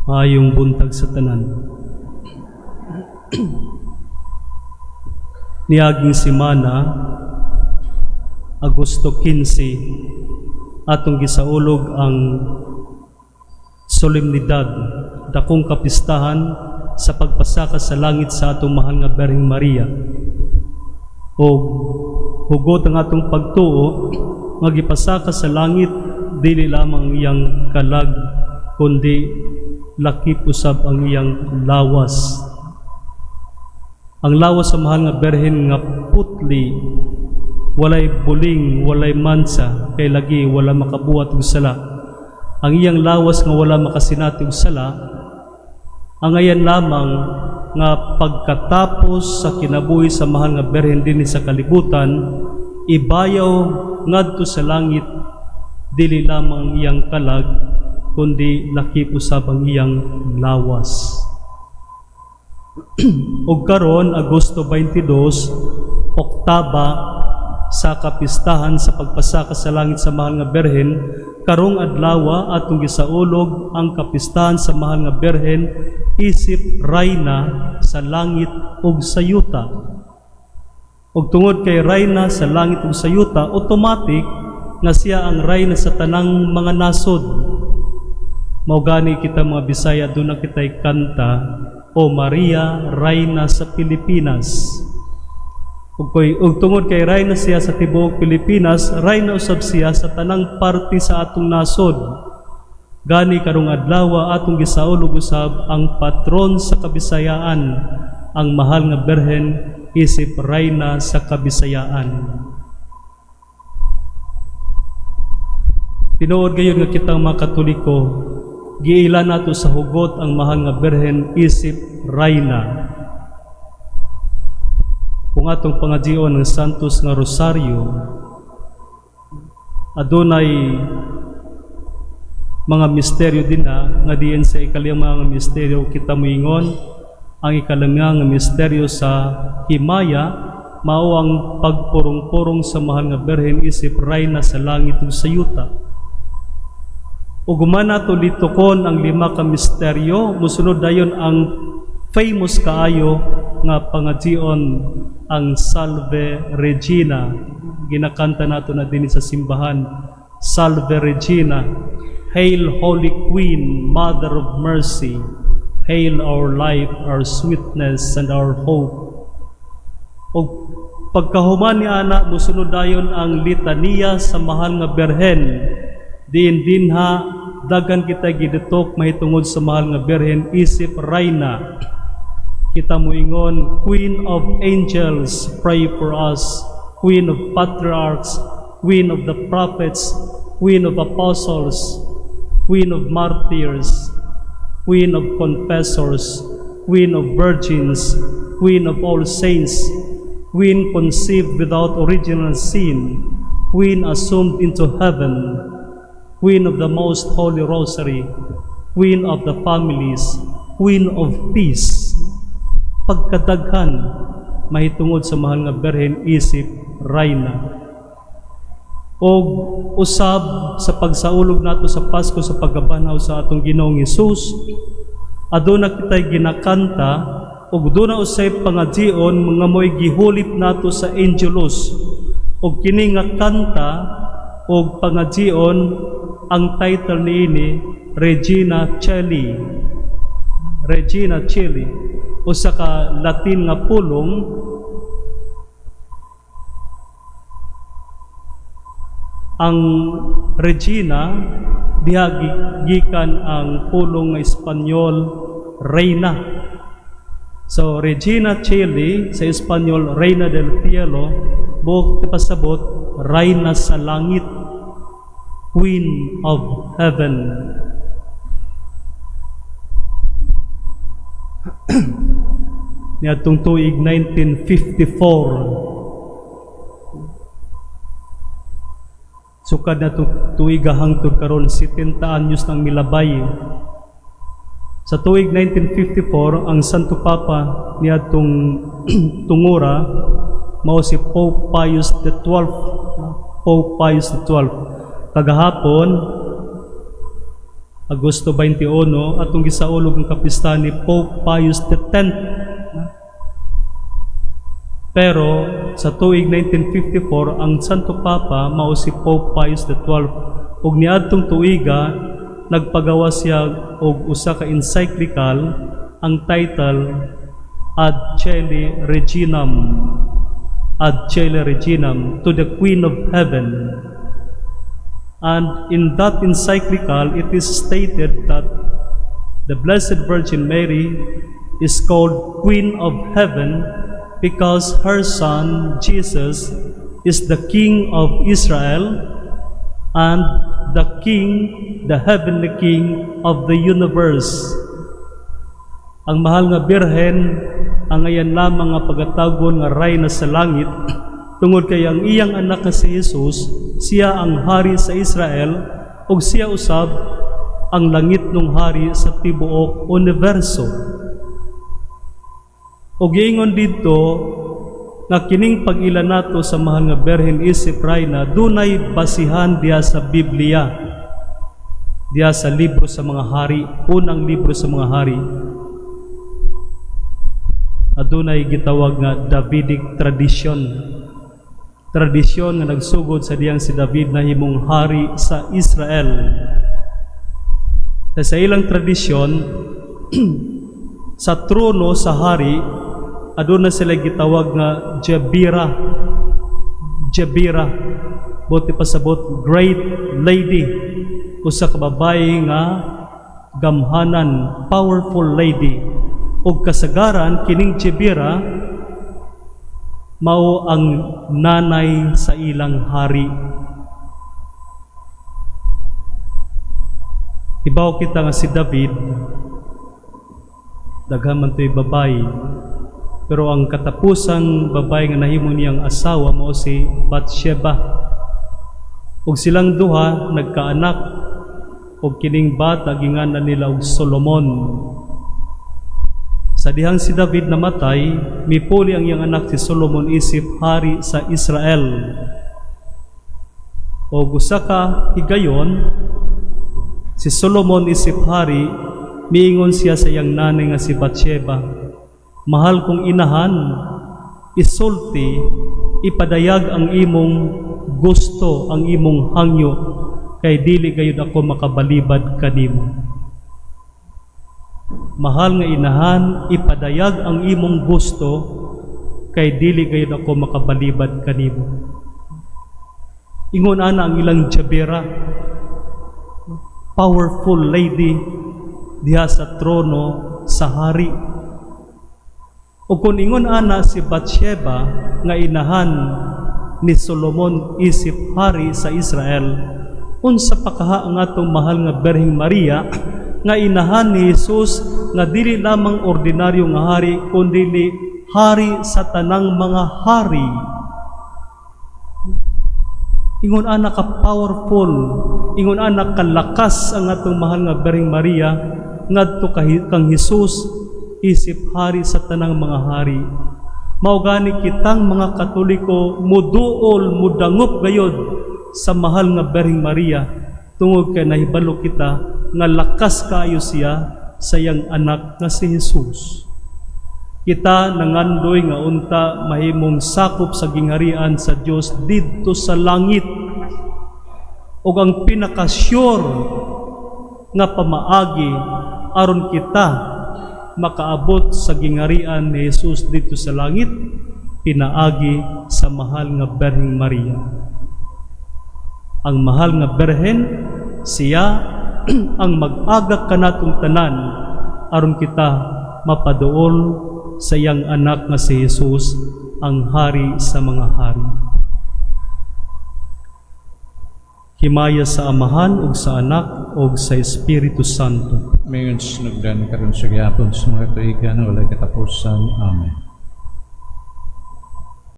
Maayong buntag sa tanan. Niaging semana, Agosto 15, atong gisaulog ang solemnidad, dakong kapistahan sa pagpasaka sa langit sa atong mahal nga Birheng Maria. O hugot ang atong pagtuo nga gipasaka sa langit dili lamang iyang kalag kundi lakip usab ang iyang lawas. Ang lawas sa mahal nga Birhen nga putli, walay buling, walay mansa, kay lagi wala makabuhat og sala. Ang iyang lawas nga wala makasinati og sala, angayan lamang nga pagkatapos sa kinabuhi sa mahal nga Birhen dinhi sa kalibutan, ibayaw ngadto sa langit dili lamang ang iyang kalag kundi lakip usab ang iyang lawas. Ug karon, Agosto 22, oktaba sa kapistahan sa pagpasaka sa langit sa mahal nga Birhen, karong adlaw atong gisaulog ang kapistahan sa mahal nga Birhen isip rayna sa langit ug sa yuta. Ug tungod kay rayna sa langit ug sa yuta, automatic nga siya ang rayna sa tanang mga nasod. Mao gani kita mga Bisaya, duna kitay kanta, "O Maria, Rayna sa Pilipinas." Ug tungod kay rayna siya sa tibuok Pilipinas, rayna usab siya sa tanang parte sa atong nasod. Gani karong adlaw atong gisaulog usab ang patron sa Kabisayaan, ang mahal nga Birhen isip rayna sa Kabisayaan. Tinuod gayon nga kitang mga Katoliko, giila nato sa hugot ang mahal nga Birhen isip rayna. Kung atong pangajion ng Santos nga Rosario, adunay mga misteryo din na nga diin sa ikalima nga misteryo kita moingon ang ikalima nga misteryo sa himaya mao ang pagpurong-purong sa mahal nga Birhen isip rayna sa langit ug sa yuta. Ug human nato litukon ang lima ka misteryo, mosunod dayon ang famous kaayo nga pangajion, ang Salve Regina. Ginakanta nato na dinhi sa simbahan. Salve Regina, Hail Holy Queen, Mother of Mercy, hail our life, our sweetness, and our hope. Og pagkahuman ni ana, mosunod dayon ang litaniya sa mahal nga Birhen. Diin dinha daghan kita gidutok mahitungod sa mahal nga Birhen isip rayna. Kita moingon, "Queen of angels, pray for us. Queen of patriarchs, Queen of the prophets, Queen of apostles, Queen of martyrs, Queen of confessors, Queen of virgins, Queen of all saints, Queen conceived without original sin, Queen assumed into heaven, Queen of the Most Holy Rosary, Queen of the families, Queen of peace." Pagkadaghan mahitungod sa mahal nga Birhen isip rayna. Og usab sa pagsaulog nato sa Pasko sa pagkabanhaw sa atong Ginoong Hesus, aduna kitay ginakanta ug duna usay pangajion mga mo'y gihulip nato sa Angelus. Og kini nga kanta og pangajion, ang title niini Regina Coeli. Regina Coeli, usa ka Latin nga pulong. Ang Regina diha gikan ang pulong nga Espanyol, Reina. So Regina Coeli, sa Espanyol Reina del Cielo, buok pasabot Reyna sa langit, Queen of Heaven. Niadtong tuig 1954, sukad na tuig hangtod karon, 70 anyos nang milabay. Sa tuig 1954, ang Santo Papa niadtong tungura mao si Pope Pius XII. Pope Pius XII. Kagahapon Agosto 21, atong gisaulog ang kapistahan ni Pope Pius X. Pero sa tuig 1954, ang Santo Papa mao si Pope Pius XII, ug niadtong tuiga nagpagawa siya og usa ka encyclical, ang title Ad Coeli Reginam, Ad Coeli Reginam, to the Queen of Heaven. And in that encyclical, it is stated that the Blessed Virgin Mary is called Queen of Heaven because her son Jesus is the King of Israel and the King, the heavenly King of the universe. Ang mahal nga Birhen ang ayan lamang nga pagatawgon nga Rayna sa langit tungod kay ang iyang anak nga si Jesus, siya ang hari sa Israel ug siya usab ang langitnong hari sa tibuok universo. Ug giingon didto nga kining pag-ila nato sa mahal nga Birhen isip Rayna dunay basihan diha sa Biblia, diha sa libro sa mga hari, unang libro sa mga hari. Adunay gitawag nga Davidic tradition. Tradisyon nga nagsugod sa diyang si David nahimong hari sa Israel. Sa ilang tradisyon, sa trono sa hari, aduna sila gitawag nga Jabira. Jabira. Buot ipasabot, great lady. Usa ka babae nga gamhanan, powerful lady. Ug kasagaran kining Jabira mao ang nanay sa ilang hari. Hibaw kita nga si David daghan man to'y babae. Pero ang katapusang babae nga nahimo niyang asawa mao si Bathsheba. Ug silang duha nagkaanak, ug kining bata ginganan nila og Solomon. Sa dihang si David namatay, mipuli ang iyang anak si Solomon isip hari sa Israel. Og usa ka higayon, si Solomon isip hari, miingon siya sa iyang nanay nga si Bathsheba, "Mahal kong inahan, isulti, ipadayag ang imong gusto, ang imong hangyo, kay dili gayud ako makabalibad kanimo." "Mahal nga inahan, ipadayag ang imong gusto, kay dili gayud ako makabalibad kanimo." Ingon ana ang ilang Jabira, powerful lady diha sa trono sa hari. O kung ingon ana si Bathsheba nga inahan ni Solomon isip hari sa Israel, unsa pa kaha ang atong mahal nga Birheng Maria nga inahan ni Jesus nga dili lamang ordinaryo nga hari kundi hari sa tanang mga hari? Ingon ana ka powerful, ingon ana kalakas ang atong mahal nga Birheng Maria ngadto kang Jesus isip hari sa tanang mga hari. Mao gani kitang mga Katoliko muduol, mudangop gayod sa mahal nga Birheng Maria tungod kay nahibalo kita nga lakas kaayo siya sa iyang anak nga si Jesus. Kita nangandoy nga unta mahimong sakop sa gingharian sa Dios didto sa langit. Ug ang pinaka-sure nga pamaagi aron kita makaabot sa gingharian ni Jesus didto sa langit, pinaagi sa mahal nga Birheng Maria. Ang mahal nga Birhen, siya ang mag-agak kanatong tanan aron kita mapaduol sa iyang anak nga si Jesus, ang hari sa mga hari. Himaya sa Amahan ug sa Anak ug sa Espiritu Santo. Mayon sinugdan karon sa gihapon sa mga tuigan walay katapusan. Amen.